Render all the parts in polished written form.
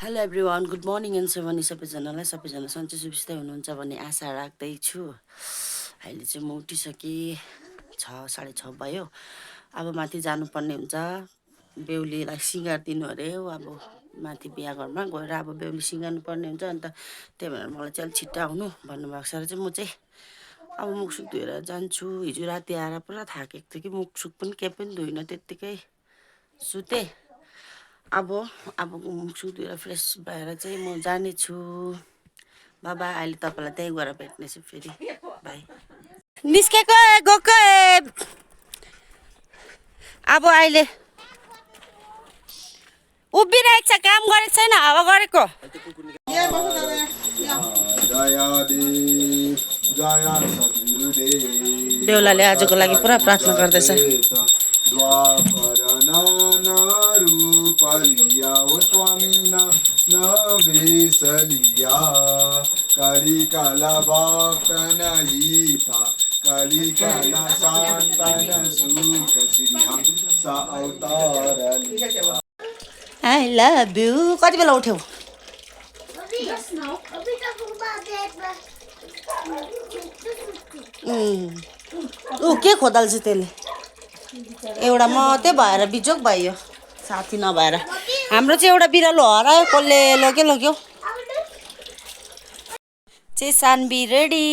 Hello everyone, good morning and सेभनी सबैजनालाई सन्चै सुबिस्तै हुनुहुन्छ भन्ने आशा राख्दैछु। अहिले चाहिँ म उठिसकेँ, 6:30 भयो। अब माथि जानुपर्ने हुन्छ, बेहुलीलाई सिँगार दिनु अरे हो। अब माथि बिहा घरमा गएर अब बेहुली सिँगार्नु पर्ने हुन्छ। अन्त त्यही भएर मलाई चाहिँ अलिक छिट्टो आउनु भन्नुभएको छ र चाहिँ म चाहिँ अब मुखसुख धोएर जान्छु। हिजो राति आएर पुरा थाकेको थियो कि मुखसुख पनि केही पनि धुइनँ, त्यत्तिकै सुतेँ। अब मुखसुख धोएर फ्रेस भएर चाहिँ म जानेछु। बाबा, अहिले तपाईँलाई त्यहीँ गएर भेट्नेछु फेरि। बाई। निस्केको गएको अब अहिले उभिरहेको छ, काम गरेको छैन, हावा गरेको। देउलाले आजको लागि पुरा प्रार्थना गर्दैछ। I love you. कति बेला उठ्यौ? के खोदल्छ त्यसले? एउटा मात्रै भएर बिजोक भयो, साथी नभएर। हाम्रो चाहिँ एउटा बिरालो हरायो, कसले लग्यो। चाहिँ सानबी रेडी।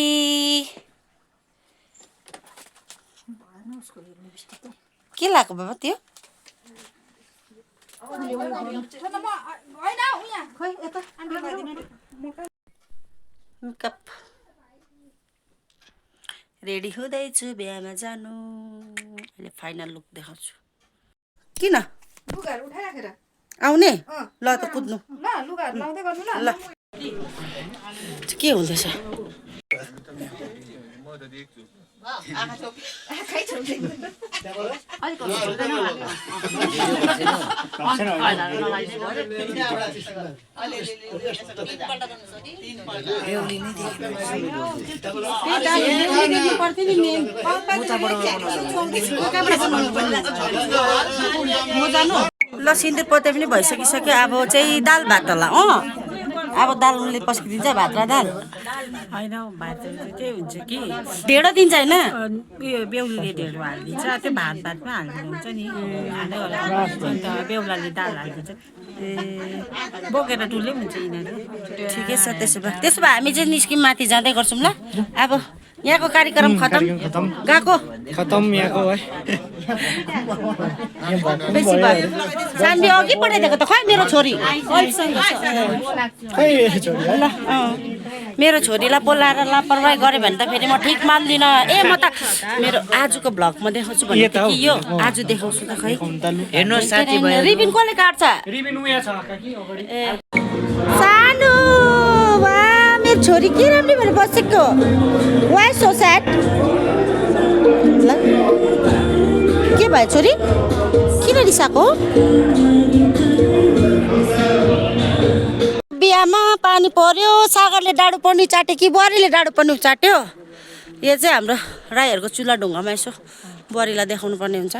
के लाग्यो बाबा त्यो? रेडी हुँदैछु बिहामा जानु। अहिले फाइनल लुक देखाउँछु। किन आउने? ल त कुद्नु। ल के हुँदैछ? ल सिन्दुर पोते पनि भइसकिसक्यो। अब चाहिँ दाल भात होला। अब दाल उनले पस्किदिन्छ, भात र दाल होइन। भात त्यही हुन्छ कि ढेँडो दिन्छ होइन? उयो बेहुलीले ढेँडो हालिदिन्छ, त्यो भातमा हालिदिनुहुन्छ नि, हाल्दै होला। अन्त बेहुलाले दाल हालिदिन्छ। बोकेर डुल्ले पनि हुन्छ यिनीहरू। ठिकै छ। त्यसो भए हामी चाहिँ निस्किम, माथि जाँदै गर्छौँ ल। अब यहाँको कार्यक्रम खतम गएको खतम यहाँको है। बेसी भयो। सानबी अघि पठाइदिएको त, खै मेरो छोरी। ल मेरो छोरीलाई बोलाएर लापरवाही गऱ्यो भने त फेरि म ठिक मान्दिनँ। म त मेरो आजको भ्लगमा देखाउँछु भने कि यो आज देखाउँछु त। खै हेर्नुहोस् साथीभाइ, रिबिन कसले काट्छ? रिबिन उया छ काकी अगाडि। सानो वा मेरो छोरी के राम्रो भएर बसेको। Why so sad? के भयो छोरी? किन रिसाएको? बिहामा पानी पर्यो। सागरले डाडु पन्यु चाट्यो कि बुहारीले डाडु पन्यु चाट्यो? यो चाहिँ हाम्रो राईहरूको चुल्हा ढुङ्गामा यसो बुहारीलाई देखाउनु पर्ने हुन्छ।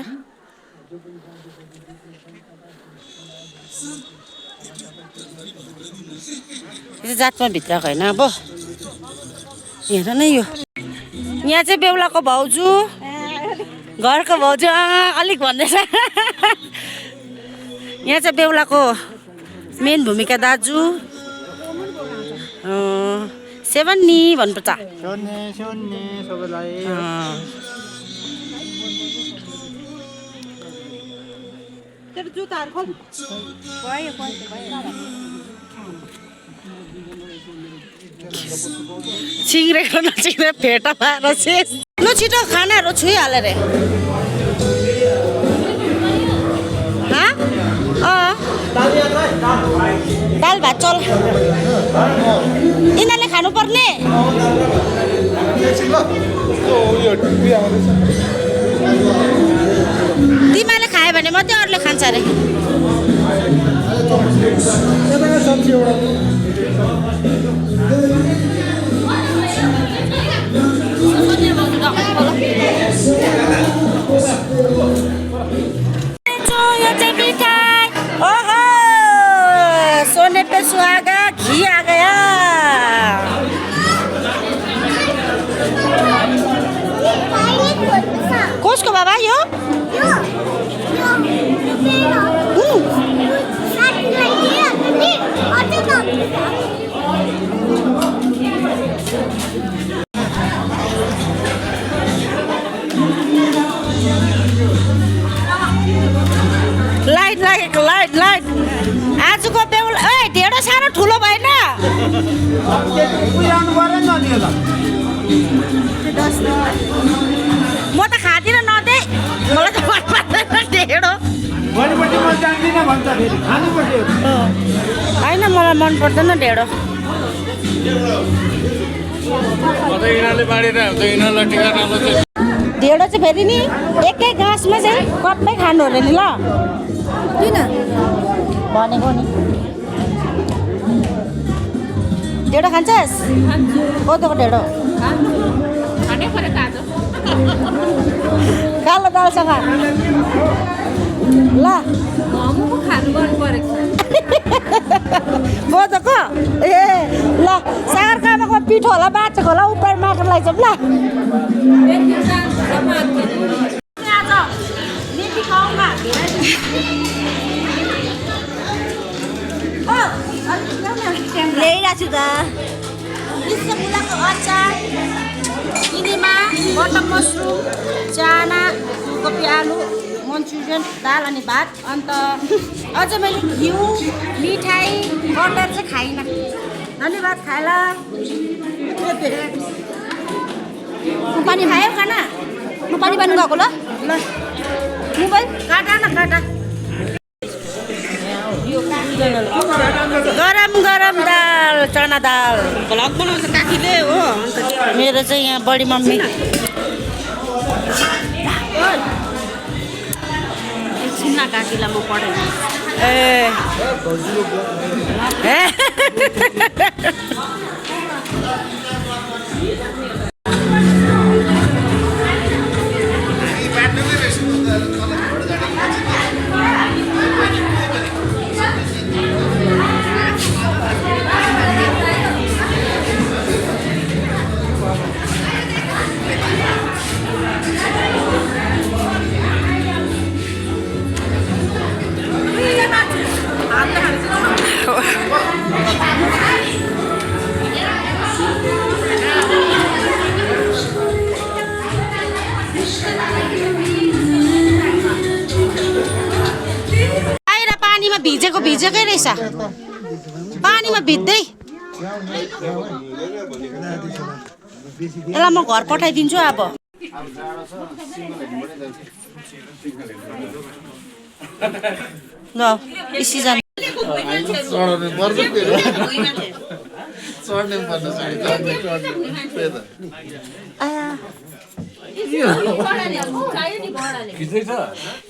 यो जातमा भित्रको होइन। अब हेर न, यो यहाँ चाहिँ बेहुलाको भाउजू, घरको भाउजू अलिक भन्दैछ। यहाँ चाहिँ बेहुलाको मेन भूमिका दाजु सेवन्नी भन्नुपर्छ। चिङ्रेको नचिङ्रे फेटा पाएर शेष। ल छिटो खानाहरू छुइहाल्यो रे। दाल भात चल। यिनीहरूले खानुपर्ने। तिमीहरूले खायो भने मात्रै अरूले खान्छ अरे। सुहागा घी आ गया कसको बाबा यो लाइट लागेको लाइट लाइट आजको बेहुला ए ढेँडो साह्रो ठुलो भएन म त खाँदिनँ नदे मलाई त मन पर्दैन ढेँडो होइन मलाई मन पर्दैन ढेँडो ढेँडो चाहिँ फेरि नि एकै घाँसमा चाहिँ कप्पै खानु अरे नि ल किन भनेको नि ढेँडो खान्छस् कोदोको ढेँडो कालो दालसँग ल कोदोको ए ल सागरकामाको पिठो होला बाँचेको होला उपाय मागेर लैजाउँ ल ल्याइरहेको छु त मुलाको अचार किनेमा बटर मसरुम चाना फुलकोपी आलु मन्चुरियन दाल अनि भात अन्त अझ मैले घिउ मिठाई बटर चाहिँ खाइनँ धन्यवाद खाएला पानी खायो खाना म पानी पानी गएको ल ल मोबाइल काटा न काटा गरम गरम दाल चना दाल भ्लग बनाउँछ काकीले हो मेरो चाहिँ यहाँ बडी मम्मी एकछिनमा काकीलाई म पढाएँ भिजेकै रहेछ पानीमा भिज्दै यसलाई म घर पठाइदिन्छु अब ल सिजन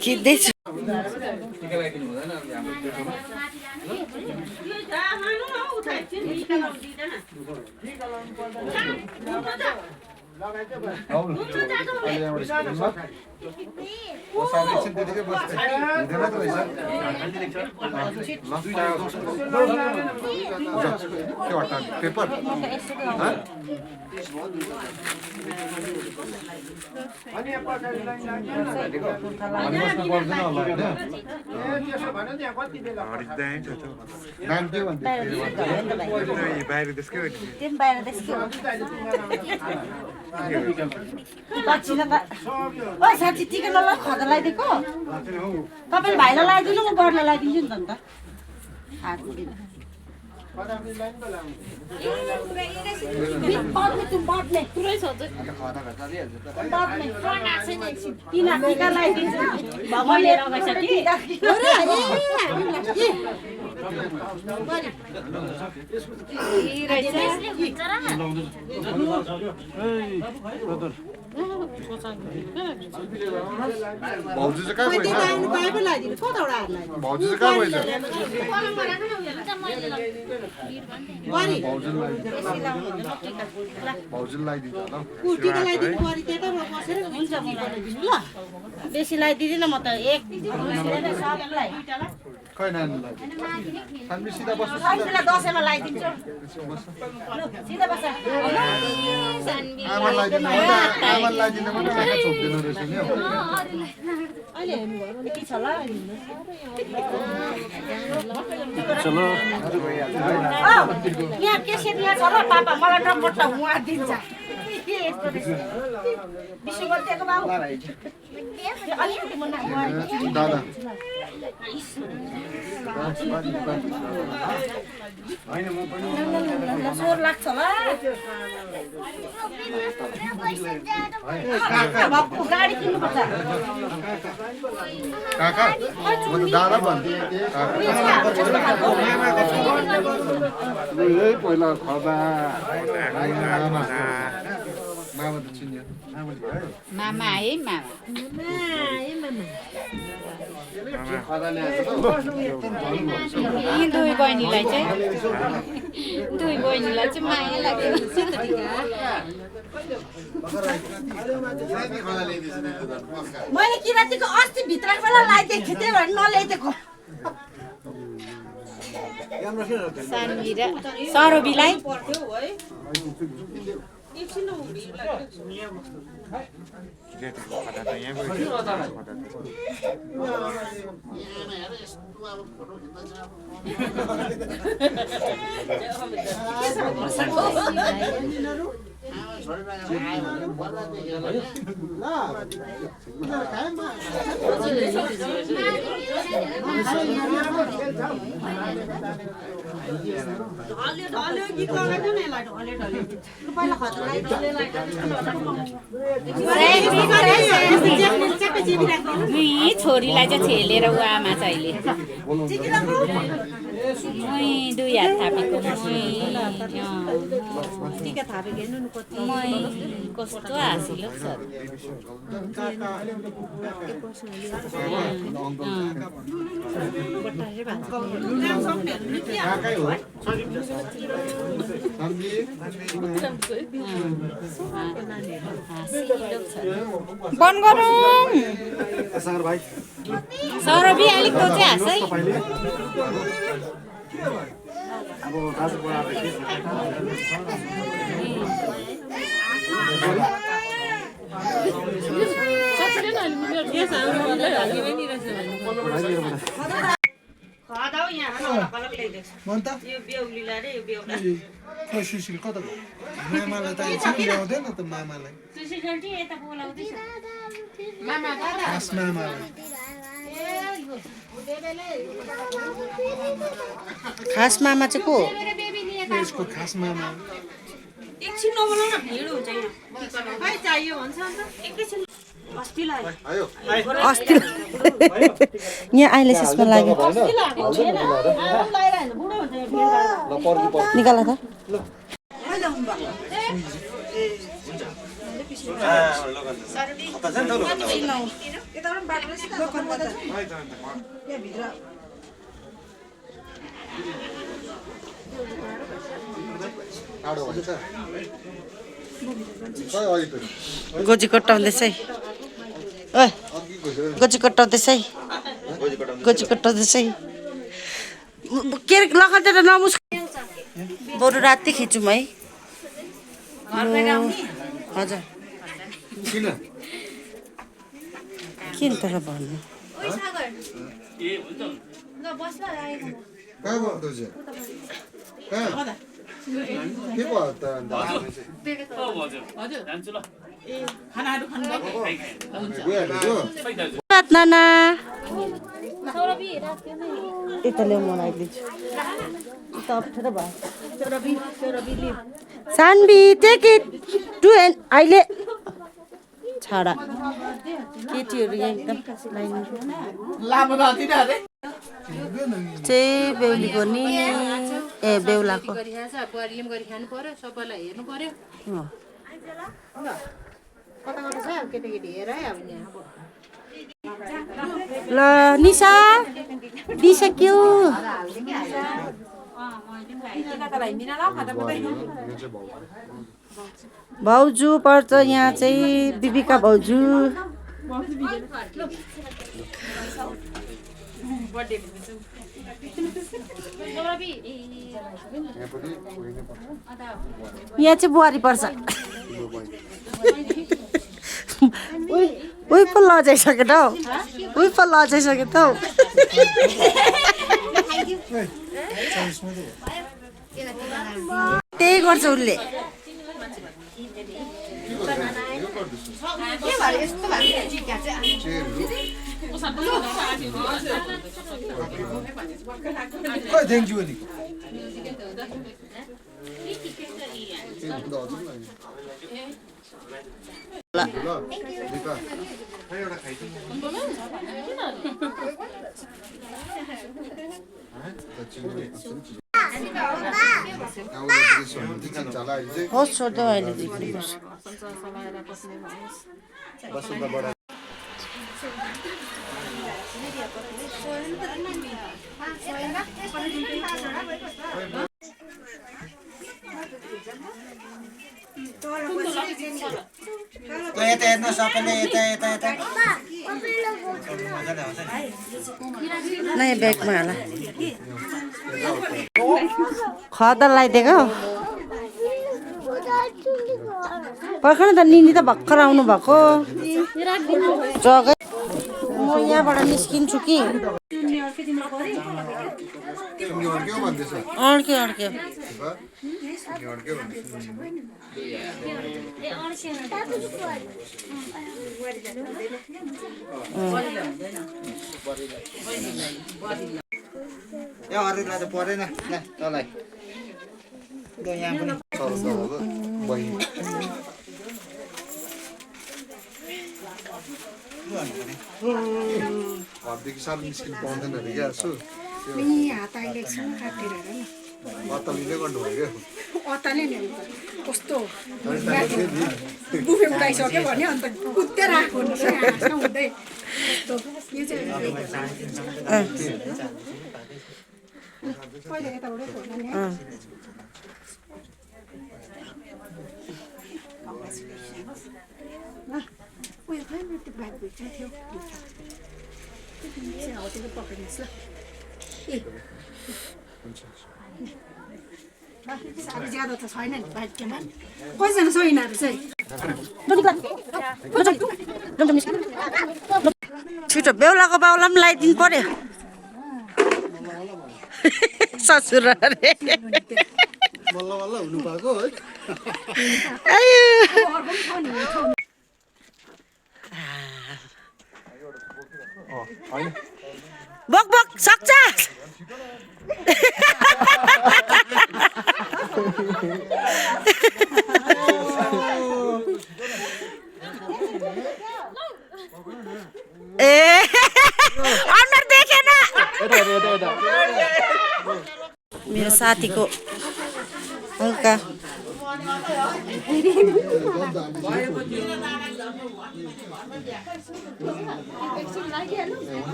खिच्दैछु साँच्ची टिका ल खदा लगाइदिएको तपाईँले भाइलाई लगाइदिनु म बढ्ला लगाइदिन्छु नि त भाउजू चाहिँ कहाँ गएछ भाउजू चाहिँ कहाँ गएछ भाउजूले लगाइदिन्छ ल बेसी लगाइदिँदिनँ म त एक सबलाई खै नानीलाई हामी सिधा बस्नु दसैँमा लगाइदिन्छु सिधा बस्छ आमा लगाइदिनु आमा लगाइदिनु भने आँखा छोप्दैन रहेछ नि चलो यहाँ के छ छ ल पापा मलाई टम्पट उहाँ दिन्छ के यस्तो विश्व गरिदिएको बाबु अलिकति मुन्ना दादा स्वर लाग्छ होला गाडी किन्नुपर्छ काका म त दादा भन्थे पहिला खदा मामा त चिन्यो मामा है मामा दुई बहिनीलाई चाहिँ माया लाग्यो मैले किरातीको अस्ति भित्र बेला लगाइदिएको थिएँ त्यही भएर नल्याइदिएको सानवी र सरोबीलाई छोरीलाई चाहिँ छेलेर ऊ आमा चाहिँ अहिले दुई हात थापेको कस्तो हाँसिलो छ बन्द गरौँ सरोबी अलिक तो चाहिँ हाँस है सुशील कता मामालाई त एकछिन ल्याउँदैन त मामालाई खास मामालाई खास मामा चाहिँ को यसको खास मामा एकछिन नबोलाउ न भिड हुन्छ यहाँ खै चाहियो भन्छ अन्त एकैछिन अस्तिलाई यहाँ अहिले यसमा लाग्यो निकाल त गोजी कट्टाउँदैछ है ओए गोजी कट्टाउँदैछ है गोजी कट्टाउँदैछ है के लखनबाट नमुस बरु राति खिचौँ है हजुर किन तर भन्नु नाना यता ल्याउ म लगाइदिन्छु अप्ठ्यारो भयो Saanvi take it to and अहिले छाडा केटीहरू यहाँ एकदम चाहिँ बेहुलीको नि ए बेहुलाको ल निशा दिइसक्यो भाउजू पर्छ यहाँ चाहिँ बिबिका भाउजू यहाँ चाहिँ बुहारी पर्छ उही पो लजाइसक्यो त हौ उही पो लजाइसक्यो त हौ त्यही गर्छ उसले थ्याङ्क यू नि होस् छोड्दै अहिले यता हेर्नु सबैले यता यता यता नयाँ ब्यागमा होला खदर लगाइदिएको पर्खन त निनी त भर्खर आउनु भएको जग्गा म यहाँबाट निस्किन्छु कि अड्क्यो अड्क्यो यो अरूलाई त परेन ल तँलाई ल यहाँ पनि घरदेखि साह्रो निस्किनु पाउँदैन अरे क्या यसो हात अहिले एकछिन काटेर हेर न अत्तालिँदै गर्नुभयो अताले नि कस्तो बुफे उठाइसक्यो भने अन्त कुद्दै राखेको हुँदै यो चाहिँ पहिला यताबाटै खोल्नु नि उयो खै मेरो त्यो ब्याग भित्र थियो हो त्यसले पक्रिनुहोस् ल साह्रो ज्यादा त छैन नि बाइकमा कतिजना छैनहरू चाहिँ छिटो बेहुलाको बाउला पनि लगाइदिनु पर्यो ससुर अरे बल्ल बल्ल हुनु भएको है बक बक सक्छ ए अनुहार देखेन मेरो साथीको हल्का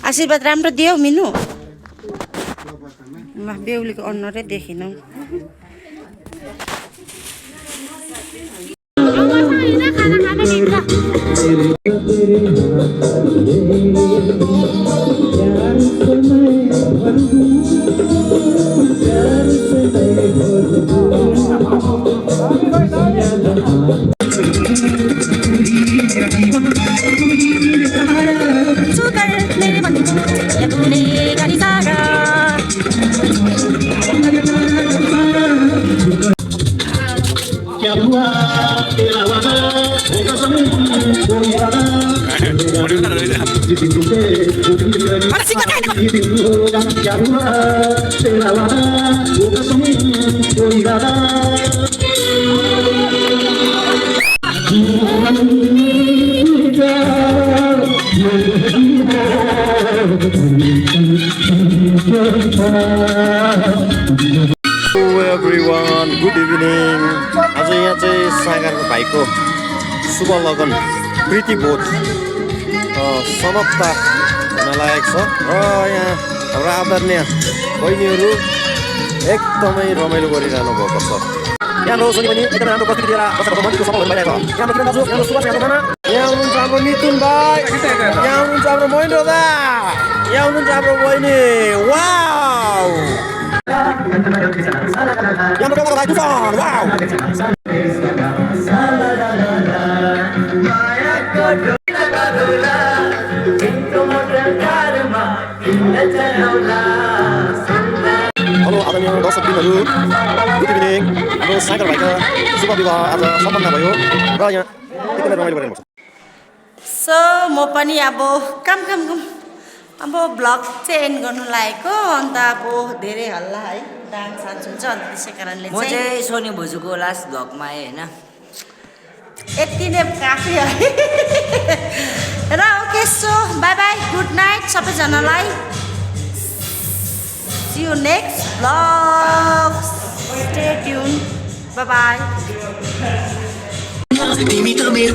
आशीर्वाद राम्रो दियो मिनु बेहुलीको अनुहारै देखिनौ एभ्रिवान गुड इभिनिङ आज यहाँ चाहिँ सागरको भाइको शुभ लगन प्रीतिभोज समाप्त हुन लागेको छ र यहाँ हाम्रो आदरणीय बहिनीहरू एकदमै रमाइलो गरिरहनु भएको छ। यहाँ हाम्रो सोनी पनि एकदमै राम्रो गतिविधि लिएर बसेको मन्दिरको सफल भइरहेको छ। यहाँ किरण दाजु, यहाँ सुभाष यहाँ नाना, यहाँ हुनुहुन्छ हाम्रो मिथुन भाइ, यहाँ हुनुहुन्छ हाम्रो महेन्द्र दा, यहाँ हुनुहुन्छ हाम्रो बहिनी। वाउ! यहाँ हाम्रो भाइ तुफान, वाउ! हेलो आदरणीय दर्शकबिनहरू, गुड इभिनिङ। हाम्रो सागर भाइको शुभ विवाह आज सम्पन्न भयो र यहाँ एकदमै रमाइलो गरिरहेको छ। सो म पनि अब काम अब भ्लग चाहिँ एन्ड गर्नु लागेको। अन्त अब धेरै हल्ला है, डान्स सान्स हुन्छ। अन्त त्यसै कारणले म चाहिँ सोनी भुजुको लास्ट भ्लगमा आएँ होइन। यति नै काफी है र okay. So by by, good night सबैजनालाई। See you next vlog. Stay tuned. Bye bye. तिमी त मेरो